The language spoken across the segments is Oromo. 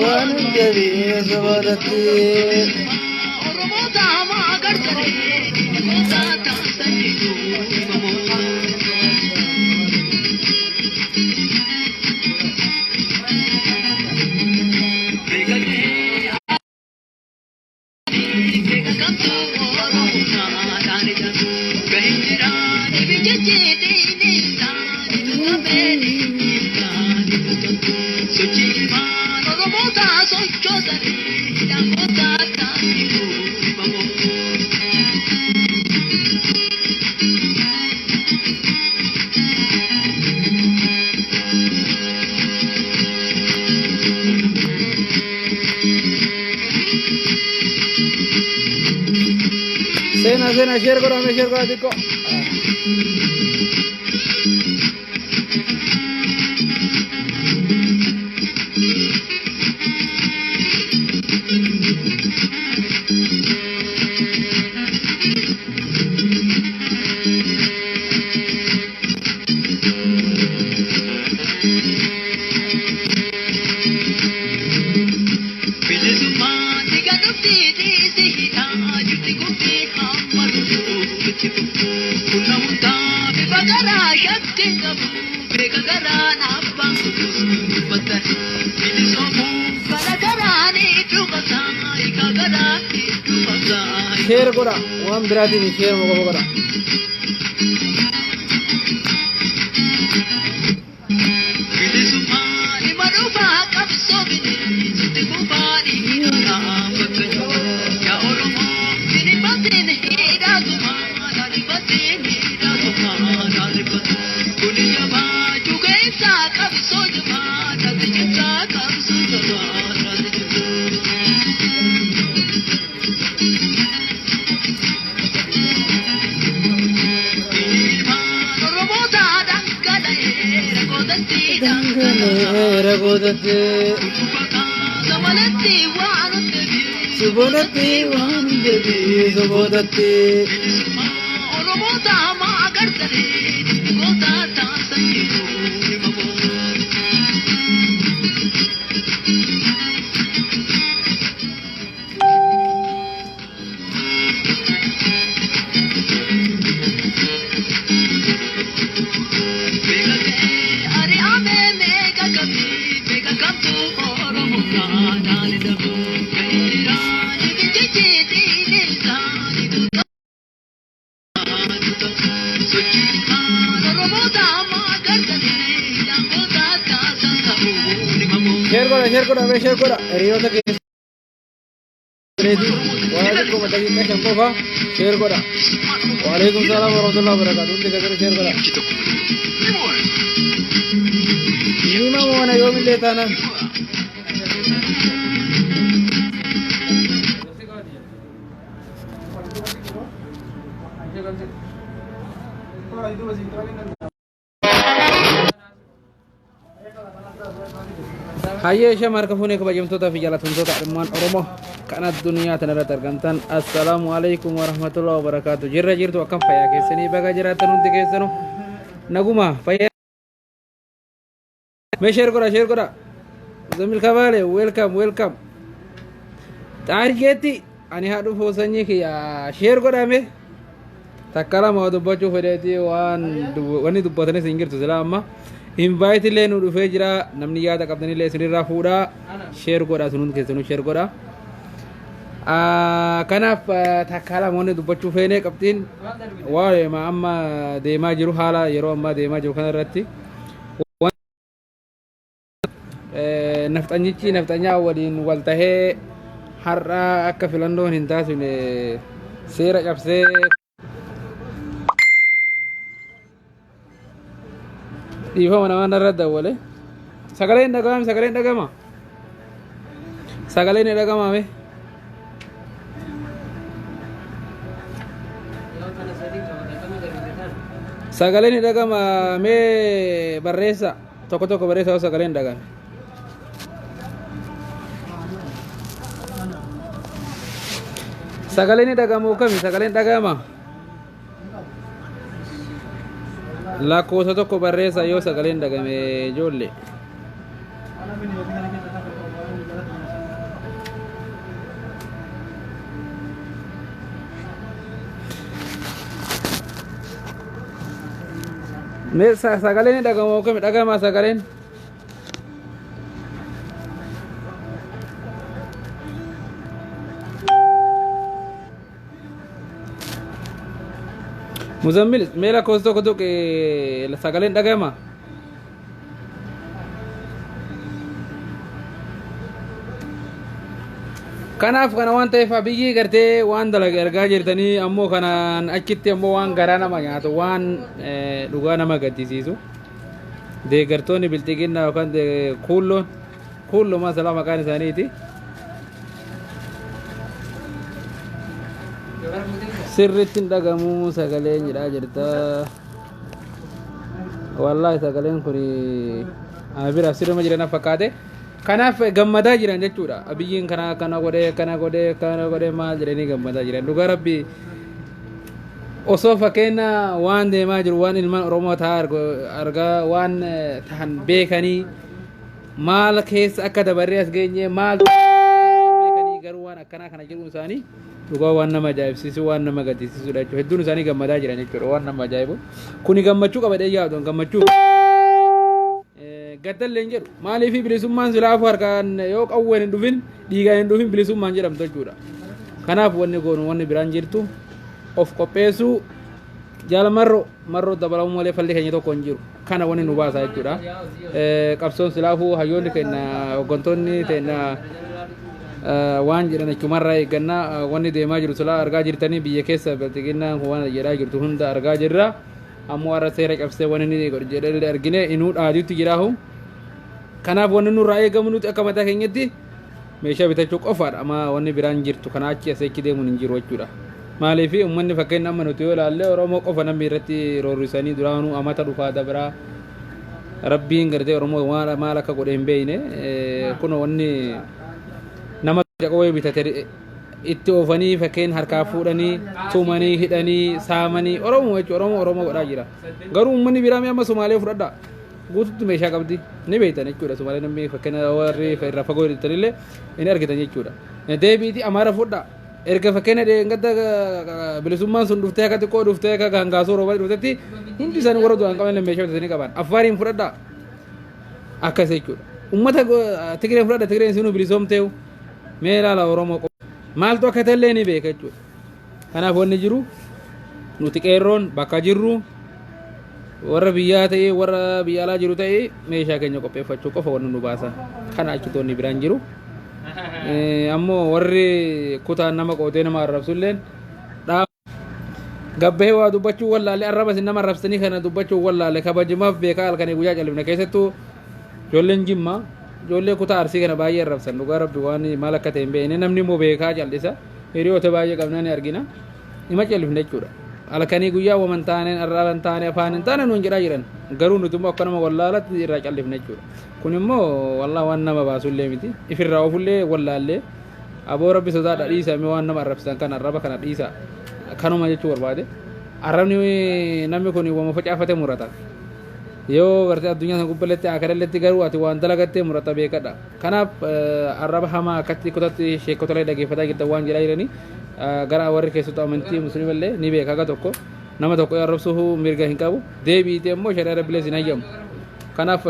Waan hundee soboodatti. Seenaa seenaa, share godhame, share godhaa xiqqoo. Share godha, waan biraatiin share qofa godha. Dhangala'eera gootatti. Suboodatti waan hundee soboodatti. Share godha, share godha, mee share godha. Hiriyoota keessaniiti waa xiqqoo daqiiqaa 5 qofa share godha. Waalaikum salaam warahmatullahi wabarakatuh. Hundi keessanuu share godha. Nima moona yoomillee taanaan. Hayyee ishee harka fuunee, kabajamtootaa fi jaalatamtoota ilmaan Oromoo kan addunyaa kana irratti argamtan, assalaamu alaikum warahmatullahi wabarakaatu. Jirra jirtu? Akkam fayyaa keessanii? Baga jiraattan hundi keessanu. Naguma fayyaa. Mee share godha, share godha. Zamil Kabaale, welcome, welcome. Xaargeetti ani haa dhufu sanyii kiyya, share godhame. Takka lama waa dubbachuu fedheeti, waan wanni dubbatanis hin jirtu silaa. Amma invite illee nu dhufee jira, namni yaada qabdanillee isinirraa fuudhaa. Share godha, sun hundi keessanuu share godha. Kanaaf takkaa lamoonni dubbachuu feenee qabxiin waa'ee amma deemaa jiru haala yeroo ammaa deemaa jiru kana irratti nafxanyichi nafxanyaa waliin wal tahee har'a akka filannoon hin taasifne seera cabsee dhiifama namaan irra dawwale. Sagaleen dhaga'ame, sagaleen dhaga'ama, sagaleen ni dhaga'amame. Sagaleen ni dhaga'ama, mee barreessa, tokko tokko barreessa yoo sagaleen dhaga'ame. Sagaleen ni dhaga'amu kami? Sagaleen dhaga'ama, lakkoofsa tokko barreessa yoo sagaleen dhagame ijoollee. Mee sagaleen ni dhagama kami? Dhagama sagaleen? Muzammil, mee lakkoofsa tokko tuqi, sagaleen dhagama. Kanaaf kana waan ta'eef Abiyyi gartee waan dalage argaa jirtanii, ammoo kanaan achitti ammoo waan garaa nama nyaatu, waan dhugaa nama gaddisiisu, deeggartoonni bilxiginnaa yookaan kuulloon kuulloo masalaa maqaan isaaniiti. Sirriitti hin dhagamu sagaleen jedhaa jirta. Wallaahi sagaleen kun ana bira sirrima jiran fakkaate. Kanaaf gammadaa jiran jechuudha. Abiyyiin kana kana godhee, kana godhee, kana godhee maal jedhanii gammadaa jiran. Dhugaa Rabbi, osoo fakkeenya waan deemaa jiru, waan ilmaan Oromoo ta'aa argaa waan tahan beekanii, maal keessa akka dabarree as geenye maal beekanii, garuu waan akkanaa kana jedhuun isaanii dhugaa waan nama ajaa'ibsiisu, waan nama gaddisiisudha jechuudha. Hedduun isaanii gammadaa jiran jechuudha, waan nama ajaa'ibu. Kuni gammachuu qabadhee yaadu gammachuu gaddallee hin jedhu. Maaliif bilisummaan silaafuu harkaan yoo qawween hin dhufin, dhiigaan hin dhufin, bilisummaan jedhamtu jechuudha. Kanaaf wanni goonu wanni biraan jirtu of qopheessuu, jaala marroo marroo dabalamuu malee falli keenya tokko hin jiru. Kana wanni nu baasa jechuudha. Qabsoon silaafuu hayyoonni keenya, hooggantoonni keenya waan jedhan achumarraa eeggannaa. Wanni deemaa jiru silaa argaa jirtanii, biyya keessa bilxiginnaan waan jedhaa jirtu hunda argaa jirra. Ammoo har'a seera cabsee wanni inni godhu jedhee argine inuu dhaadiitu jiraahu. Kanaaf wanni nurraa eegamu nuti akka mataa keenyatti meeshaa bitachuu qofaadha. Amma wanni biraan jirtu kana achi asii achi deemuun hin jiru jechuudha. Maaliif uummanni fakkeenya amma nuti yoo ilaalle Oromoo qofa namni irratti roorrisanii duraanuu amata dhufaa dabraa Rabbiin gartee Oromoo maal maal akka godhe hin beekne. Kun wanni nama qawwee bitate itti oofanii fakkeen harkaa fuudhanii tumanii hidhanii saamanii Oromoo jechuudha. Oromoo Oromoo godhaa jira. Garuu uummanni biraa mee amma Sumaalee fudhadhaa. Guututti meeshaa qabdi ni beektan jechuudha. Sumaalee namni fakkeenya warri irraa fagoo jirtanillee ni argitan jechuudha. Deebiitii Amaara fudhaa. Erga fakkeenya gadda bilisummaan sun dhuftee akka xiqqoo dhuftee akka gaangaasoo roobaa dhuftetti hundi isaanii warra du'an qaban meeshaa bitatanii qaban. Affaariin fudhadhaa. Akkas jechuudha. Uummata Tigree fudhadha, Tigreen sinuu bilisoomteewu. Mee ilaala, Oromoo maaltu akka ta'ellee ni beeka jechuudha. Kanaaf wanni jiru nuti qeerroon bakka jirru, warra biyyaa ta'ee warra biyya alaa jiru ta'ee, meeshaa keenya qopheeffachuu qofa wanni nu baasa. Kana achitoonni biraan jiru. Ammoo warri kutaan nama qootee nama arrabsulleen gabbahee waa dubbachuu wallaale, arraba isin nama arrabsanii kana dubbachuu wallaale, kabajumaaf beekaa halkanii guyyaa califna. Keessattuu ijoolleen Jimmaa ijoollee kutaa Arsii kana baay'ee arrabsan. Dhugaa Rabbi, waan maal akka ta'e hin beekne, namni immoo beekaa cal'isa. Hiriyoota baay'ee qabna, ni argina, nima califna jechuudha. Halkanii guyyaa waman taaneen, arraba hin taane, afaan hin taane nuun jedhaa jiran, garuu nuti immoo akka nama wallaalatti irraa callifna jechuudha. Kun immoo wallaa waan nama baasullee miti, ifirraa ofullee wallaallee. Aboo Rabbi sodaadha, dhiisa mee waan nama arrabsisan kana, arraba kana dhiisa. Kanuma jechuu barbaade. Arrabni namni kun wama facaafate murata. Yoo gartee addunyaa sana gubballetti akiralletti garuu ati waan dalagattee murata, beekadha. Kanaaf arraba hamaa akkatti kutatti sheekotalee dhageeffataa jirtan waan jedhaa jiranii gara warri keessattuu amantii musliimallee ni beeka, akka tokko nama tokko arrabsuu mirga hin qabu. Deebiitee immoo shari'a Rabbilee sin hayyamu. Kanaaf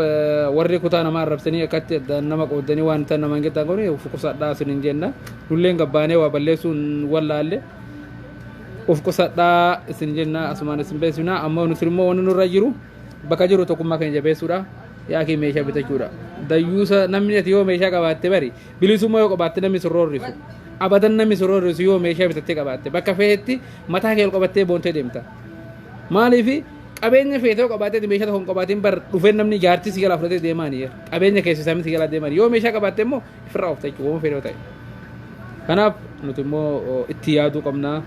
warri kutaa namaa arrabsanii akkatti addaan nama qooddanii waan tan nama hin jettan kun of qusadhaa sun hin jenna. Nulleen gabbaanee waa balleessuu hin wallaalle. Of qusadhaa isin jenna asumaan isin beeksifna. Ammoo nuti immoo wanni nurra jiru bakka jiru tokkummaa keenya jabeessuudha. Yaakii meeshaa bitachuudha. Dayyuusa namni ati yoo meeshaa qabaatte bari bilisummaa yoo qabaatte namni sin roorrisu. Abadan namni sin roorrisu yoo meeshaa bitattee qabaatte bakka feetetti mataa kee ol qabattee boontee deemta. Maaliif qabeenya feete yoo qabaatte meeshaa tokko hin qabaatin bar dhufee namni jaartii si jalaa fudhatee deemaani. Qabeenya keessa isaanii si jalaa deemaani. Yoo meeshaa qabaatte immoo ofirraa oofta jechuudha. Waan fedhe yoo ta'e. Kanaaf nuti immoo itti yaaduu qabna.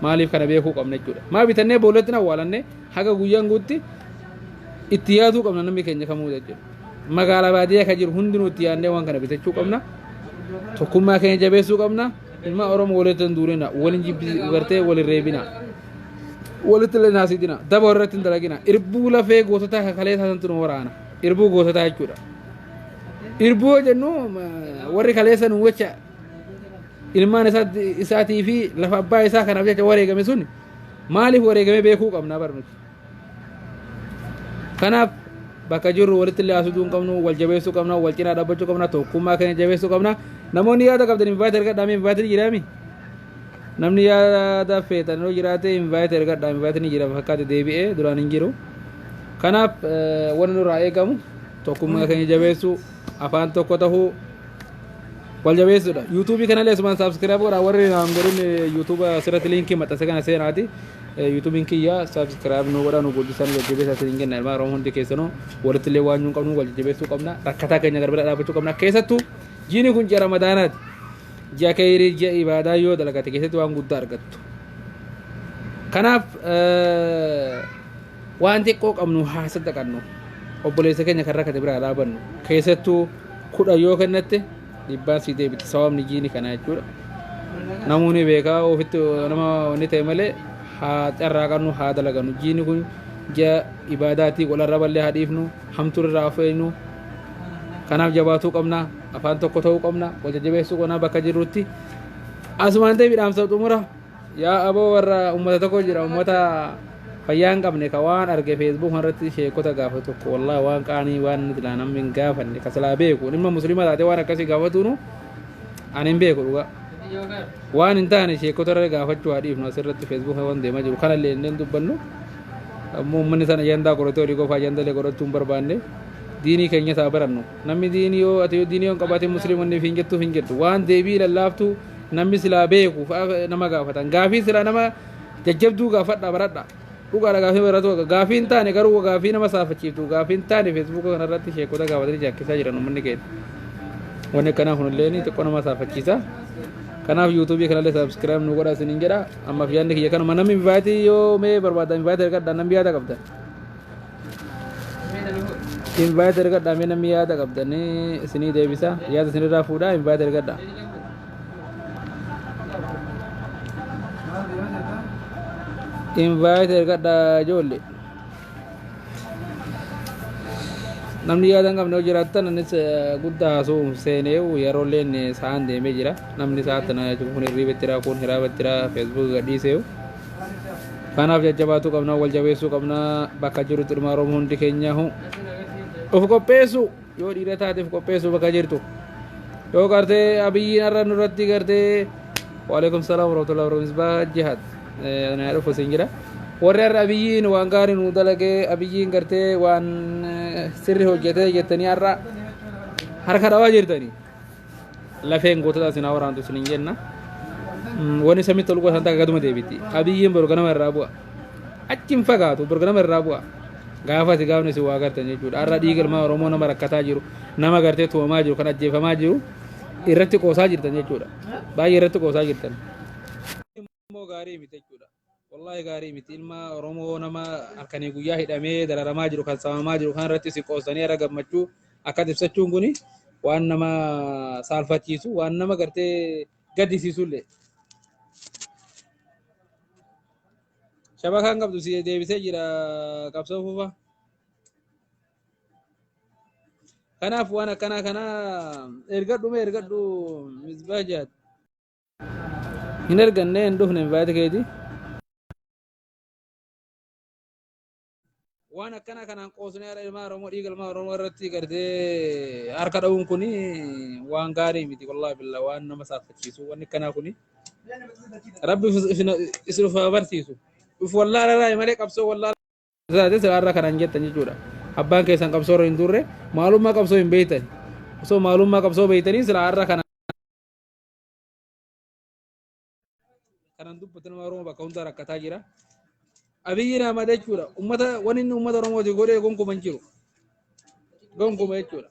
Maaliif kana beekuu qabna jechuudha. Maa bitannee boollatti na awwaalannee haga guyyaan guutti itti yaaduu qabna namni keenya kamuu jechuudha. Magaalaa baadiyyaa kan jiru hundinuu itti yaadnee waan kana bitachuu qabna. Tokkummaa keenya jabeessuu qabna. Ilma Oromoo walitti hin duulina, waliin jibbi gartee waliin reebina. Walitti illee naasidina. Daba irratti hin dalagina. Irbuu lafee goototaa kakalee santu nu waraana. Irbuu goototaa jechuudha. Irbuu yoo jennu warri kaleessa nu wacha ilmaan isaatii fi lafa abbaa isaa kanaaf jecha wareegame sun maaliif wareegame beekuu qabna bar nuti. Kanaaf bakka jirru walitti illee haasuduu hin qabnu, wal jabeessuu qabna, wal cinaa dhaabbachuu qabna, tokkummaa keenya jabeessuu qabna. Namoonni yaada qabdan invite ergadhaa mee invite ni jiraami? Namni yaada feetan yoo jiraate invite ergadhaa invite ni jira fakkaate deebi'ee duraan hin jiru. Kanaaf wanni nurraa eegamu tokkummaa keenya jabeessuu, afaan tokko tahuu, wal jabeessuudha. Yuutuubii kanallee asumaan subscribe godhaa warri naan godhin yuutuuba asirratti liinkii maxxanse kana seenaati. Yuutuubiin kiyya subscribe nu godhaa nu guddisaa nu jajjabeessaa isin jenna ilmaan Oromoo hundi keessanuu walitti illee waan nu qabnu wal jajjabeessuu qabna. Rakkataa keenya garbira dhaabbachuu qabna. Keessattuu jiini kun ji'a Ramadaanaati. Ji'a keeyrii ji'a ibaadaa yoo dalagate keessatti waan guddaa argattu. Kanaaf waan xiqqoo qabnu haa saddaqannu. Obboleessa keenya kan rakkate biraa dhaabannu. Keessattuu kudha yoo kennatte dhibbaan sii deebiti sababni jiini kana jechuudha. Namoonni beekaa ofitti nama wanni ta'e malee haa carraaqannu haa dalagannu. Jiini kun ji'a ibaadaatii wal arraballee haa dhiifnu hamtuu irraa of eegnu. Kanaaf jabaatuu qabna afaan tokko ta'uu qabna wal jajjabeessuu qabna bakka jirrutti. Asumaan ta'e dhaamsa xumura. Yaa aboo warra ummata tokko jira ummata fayyaa hin qabne ka waan arge feesbuuk irratti sheekota gaafatu tokko wallahi waan qaanii waan silaa namni hin gaafanne ka silaa beeku dhimma muslima taate waan akkasii gaafatuunu ani hin beeku dhugaa waan hin taane sheekota irra gaafachuu haa dhiifnu asirratti feesbuuk waan deemaa jiru kanallee hin dubbannu ammoo uummanni sana ajandaa godhatee olii qofa ajandalee godhachuu hin barbaanne diinii keenya isaa barannu namni diinii yoo ati yoo diinii yoo hin qabaatin musliimonni hin jettuuf hin jettu waan deebii lallaaftuu namni silaa beeku fa'a nama gaafatan gaafii silaa nama jajjabduu gaafadha baradha dhugaadha gaafii baratu gaafii hin taane garuu gaafii nama saafachiiftu gaafii hin taane feesbuuka kanarratti sheekota gaafatanii jaakkisaa jiran uummanni keenya wanni akkanaa kunillee ni xiqqoo nama saafachiisa kanaaf yuutuubii kanallee saabskiraayib nu godha isiniin jedha ammaaf yaadni kiyya kanuma namni invaayitii yoo mee barbaadda invaayitii argadha namni yaada qabda invite ergadha mee namni yaada qabdanii isinii deebisa yaada isinirraa fuudha invite ergadha invite ergadha ijoollee namni yaada hin qabne yoo jiraattan anis guddaa haasa'uun seenee yeroo illeen sa'aan deemee jira namni sa'aa tana kun hirriiba itti jira kun hiraaba itti jira feesbuuk gadhiiseeyu Kanaaf jajjabaatuu qabna, wal jabeessuu qabna, bakka jirutti ilma Oromoo hundi keenyahu of qopheessu yoo dhiira taate of qopheessu bakka jirtu. Yoo gartee abiyyiin har'a nurratti gartee waalaikum salaam warahmatullahi wabarakatuh misbaa jihaad na dhufu siin jira. Warri har'a abiyyiin waan gaarii nu dalagee abiyyiin gartee waan sirri hojjetee jettanii har'a harka dhawaa jirtanii. Lafeen gootota isin haa waraantu isin hin jenna. Wani samitti ol gootan takka gaduma deebiti. Abiyyiin boru ganama irraa bu'a. Achi hin fagaatu boru ganama irraa bu'a. Gaafa si gaafni isin waa gartan jechuudha. Har'a dhiiga ilmaa Oromoo nama rakkataa jiru, nama gartee tumamaa jiru, kan ajjeefamaa jiru irratti qoosaa jirtan jechuudha. Baay'ee irratti qoosaa jirtan. Immoo gaarii miti jechuudha. Wallaahi gaarii miti ilma Oromoo nama halkanii guyyaa hidhamee dararamaa jiru kan saamamaa jiru kan irratti si qoosanii har'a gammachuu akkas ibsachuun kuni waan nama saalfachiisu waan nama gartee gaddisiisu illee. Shabakaan qabdu si deebisee jira qabsoo fufa. Kanaaf waan akkanaa kana ergadhu mee ergadhu misbaa jaat. Hin erganne hin dhufne invite keeti. Waan akkana kanaan qoosnee haadha ilmaa Oromoo dhiiga ilmaa Oromoo irratti gartee harka dha'uun kun waan gaarii miti, wallaahi billaa waan nama saalfachiisu wanni akkanaa kuni. Rabbi isin uf haa barsiisu. Uf wallaalarraa malee qabsoo wallaalaa taate siraarraa kanaan jettan jechuudha. Abbaan keessan qabsoo irra hin turre, maalummaa qabsoo hin beektan. Osoo maalummaa qabsoo beektanii silaa har'a kana kanan dubbatu. Nama Oromoo bakka hundaa rakkataa jira. Abiyyi Ahmad jechuudha. Ummata wanni inni uummata Oromooti godhee gonkumaa hin jiru. Gonkuma jechuudha.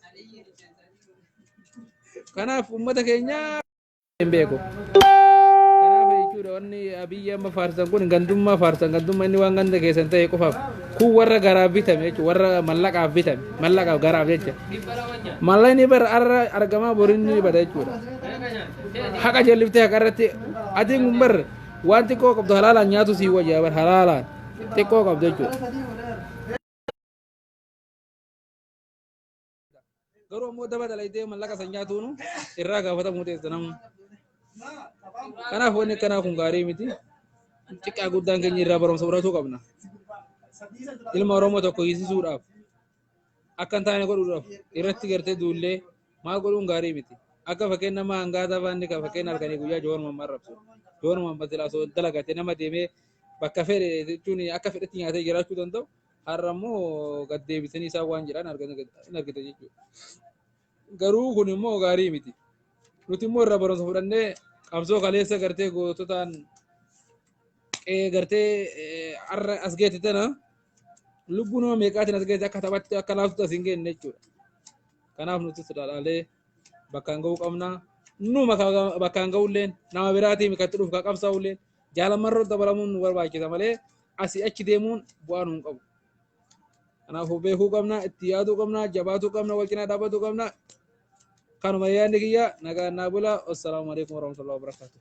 Kanaaf uummata keenya hin beeku. Kanaaf jechuudha, wanni Abiyyi amma faarsan kun gandummaa faarsan, gandummaa inni waan ganda keessan ta'e qofaaf. Kun warra garaaf bitame jechuudha. Warra mallaqaaf bitame. Mallaqaaf garaaf jecha. Mallaqni bara har'a argamaa borinni ni bada jechuudha. Haqa jalliftee haqa irratti atiin kun bar waan xiqqoo qabdu halaalaan nyaatu sii wayyaa bar, halaalaan xiqqoo qabdu jechuudha. Garuu ammoo daba dalaydee mallaqa san nyaatuunu irraa gaafatamuu teessa namu. Kanaaf wanni akkanaa kun gaarii miti. Xiqqaa guddaan keenya irraa barumsa fudhatuu qabna. Ilma Oromoo tokko hiisisuudhaaf, akka hin taane godhuudhaaf irratti gartee duullee maal godhuun gaarii miti. Akka fakkeenya nama hangaataa fa'aa inni kan fakkeenya halkanii guyyaa Joon Mammaa rabsu. Joon Mammaa silaa osoo dalagatee nama deemee bakka fedhe jechuun akka fedhetti nyaatee jiraachuu danda'u. Har'a immoo gad deebisanii isaan waan jedhan hin argita jechuudha. Garuu kun immoo gaarii miti. Nuti immoo irraa barumsa fudhannee qabsoo kaleessa gartee goototaan qe'ee gartee har'a as geette tana lubbuu nama meeqaatiin as geette akka taphatti akka laaftutti as hin geenne jechuudha. Kanaaf nuti dhaalee bakkaan ga'uu qabna. Numa bakkaan ga'ulleen nama biraatiin kan dhufu kan qabsaa'ulleen jaalamarroo dabalamuun nu barbaachisa malee asii achi deemuun bu'aa nuun qabu. Kanaafuu beekuu qabna, itti yaaduu qabna, jabaatuu qabna, wal cinaa dhaabatuu qabna. Kanuma yaadni kiyya, nagaan naa bula. Wassalaamu alaikum warahmatullahi wabarakatuh.